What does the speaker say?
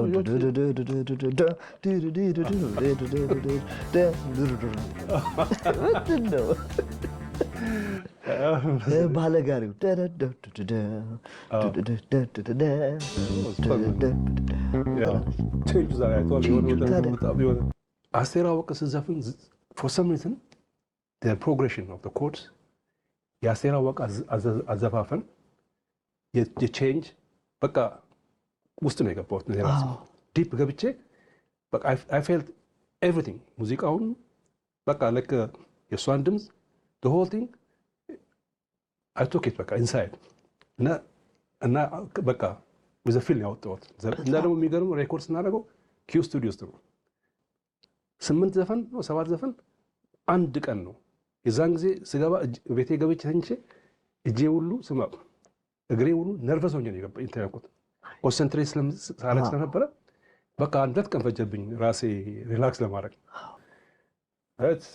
ምንድን ነው ባለጋሪው? ቼንጁ ዛሬ አይተዋል። የሆነ በጣም የሆነ አስቴር አወቀ ስትዘፍን for some reason progression of chords፣ የአስቴር አወቀ አዘፋፈን የ change በቃ ውስጥ ነው የገባሁት። እኔ ራሴ deep ገብቼ በቃ I felt everything፣ ሙዚቃውን በቃ ልክ የእሷን ድምፅ whole thing I took it በቃ inside እና በቃ with feel ያወጣሁት። እና ደግሞ የሚገርመው record ስናደርገው Q ስቱዲዮ ውስጥ ነው። ስምንት ዘፈን ነው ሰባት ዘፈን አንድ ቀን ነው። የዛን ጊዜ ስገባ ቤቴ ገብቼ ተኝቼ እጄ ሁሉ፣ ስማ፣ እግሬ ሁሉ nervous ሆኜ ነው የገባ እንትን ያልኩት። Concentrate ሳረግ ስለነበረ በቃ አንድ 2 ቀን ፈጀብኝ ራሴ relax ለማድረግ። It's,